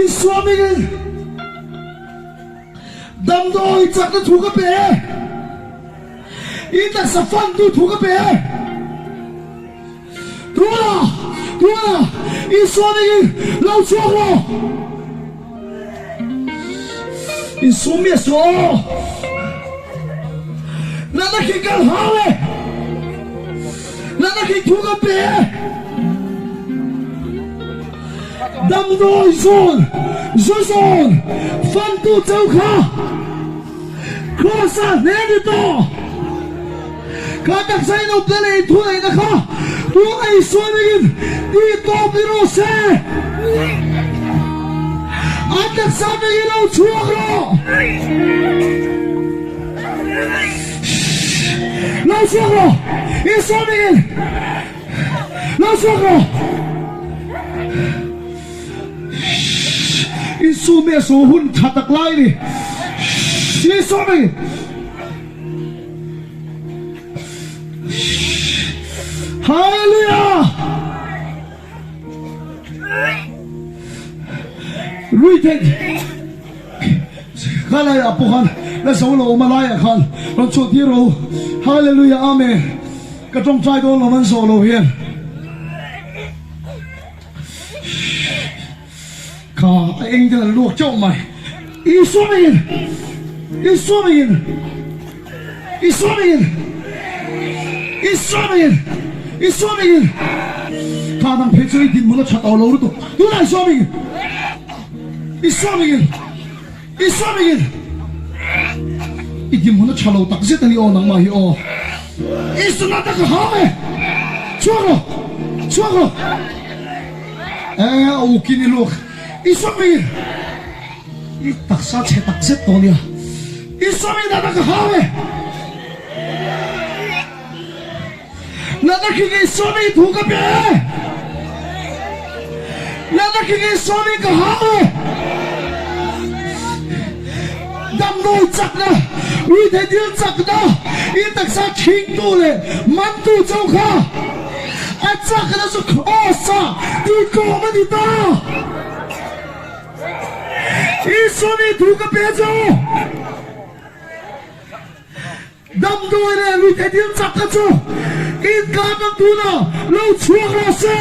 Isua hmingin damdawi chakna thu ka pe e. I taksa fantu thu ka pe e. Tuna, tuna, Isua hmingin lo chhuak rawh. Insum mi a su aw. Natna khi kal hau e. Natna khi thu ka pe e. Damdawi zawn, zu zawn, fantu cheu kha Kross ah hle ni tawh. Kha taksa in awpna leh in thuneihna kha tuna Isua ringin tih tawp ni rawh se. A taksa ringin lo chhuak rawh. Lo chhuak rawh. Isua ringin lo chhuak rawh. Insume a saw hun tha tak lai ni. Isua ringin. Hallelujah! Rui thei kha lai ah pawh khan la zo lo awm a lai ah khan rawn chhuah tir rawh u. Hallelujah Amen. Ka tawngtai dawn lo an zawh lo hian. Kha a eng ten an luak chauh mai. Isua mingin! Isua mingin! Isua mingin! Isua mingin! Isua mingin! Kha dang phei chu i dinhmun a that awh lo lutuk. Tunah Isua mingin! Isua mingin! Isua mingin! I dinhmun a tha lo tak zet a ni aw nangmah hi aw. Isua na tak a hau e! Chhuak rawh! Chhuak rawh! Eh, u kin i luak. I sawmi i taksa chhe tak zet tawh nia. I sawmi nana ka hau e. Nana khi i sawmi thu ka pe e. Nana khi i sawmi ka hau e. Damdawi chakna, ruihtheih chakna, i taksa khingtu leh mantu chauh kha a chakna chu Kraws-ah tihtlawm a ni ta. Isua mi thu ka pe chu damdawi leh ruihtheih chakna chu inkar ang tunah lo chhuak rawh se.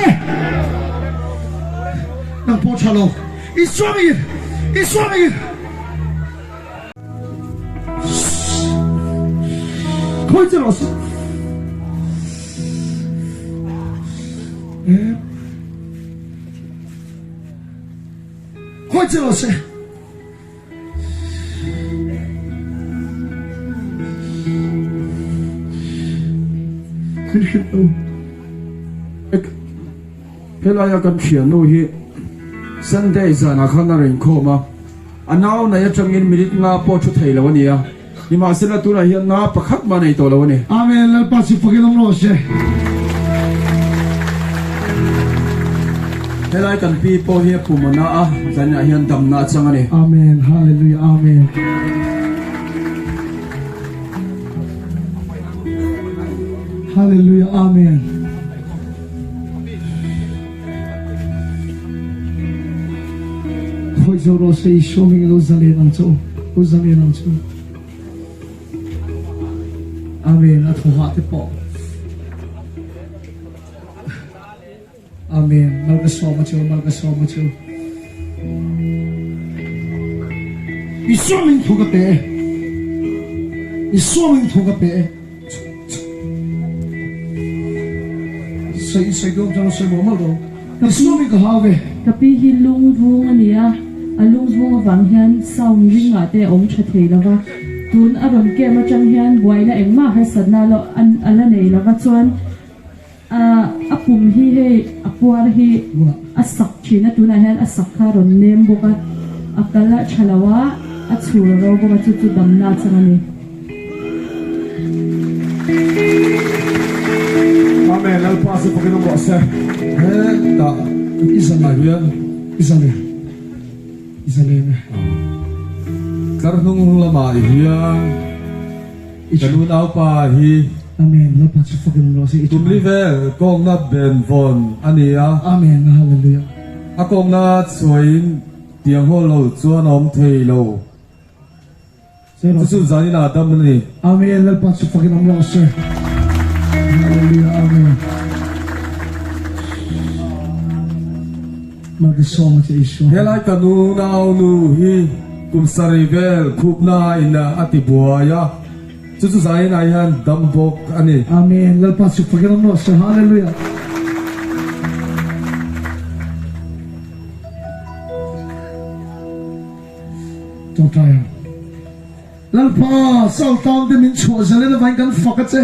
Nang pawh tha lo, Isua mi, Isua mi. Khawi che rawh se. Khawi che rawh se. Min hrilh lo. Helaia kan thiannu hi Sunday zanah khan a rawn inkhawm a, a nau nei atangin minute nga pawh thu thei lo a ni a, nimahsela tunah hian nga pakhat mah nei tawh lo a ni. Amen, Lalpa chu fakin awm rawh se. Helai kan pi pawh hi a pum a na a, zaninah hian damna a chang a ni. Amen, Hallelujah, Amen. Hallelujah, Amen. Khawi zo rawh se Isua hming lo zalen ang che u, lo zalen ang che u. Amen. A thaw hah te pawh. Amen. Mal ka sawm a che u, mal ka sawm a che u. Isua hming thu ka pe e. Isua hming thu ka pe e. Sawi sawi dawn chuan sawi mawlh mawlh dawn. Ka sawmi ka hau ve. Ka pi hi lung vung a ni a, a lung vung avang hian sound ring ah te a awm tha thei lo va, tun a rawn camp atang hian buaina engmah harsatna lo a la nei lo va chuan a pum hi hei a puar hi a sak thin a, tunah hian a sak kha a rawn nem bawk a, a kal a tha lo a, a chhur a ro bawk a chu chu damna chang a ni. Amen Lalpa chu fakin awm rawh se. Hetah i zalen ah hian i zalen i zalen e. Tlar hnung lamah hian ka nunaupa hi Amen Lalpa chu fakin awm rawh se. Tum li vel kawngna ben vawn a ni a. Amen Hallelujah. A kawngna chuaiin. Tiang haw lo chuan a awm thei lo. Chu chu zanin ah dam a ni. Amen Lalpa chu fakin awm rawh se. Hallelujah Amen. Malsawm a che Isua. Helai ka nu nau nu hi kum sarih vel khupna in a ti buai a, chu chu zanin ah hian dam bawk a ni. Amen Lalpa chu fakin awm rawh se. Hallelujah. Tawngtai ang. Lalpa, Saul tangte min chhuah zalen avangin kan fak a che.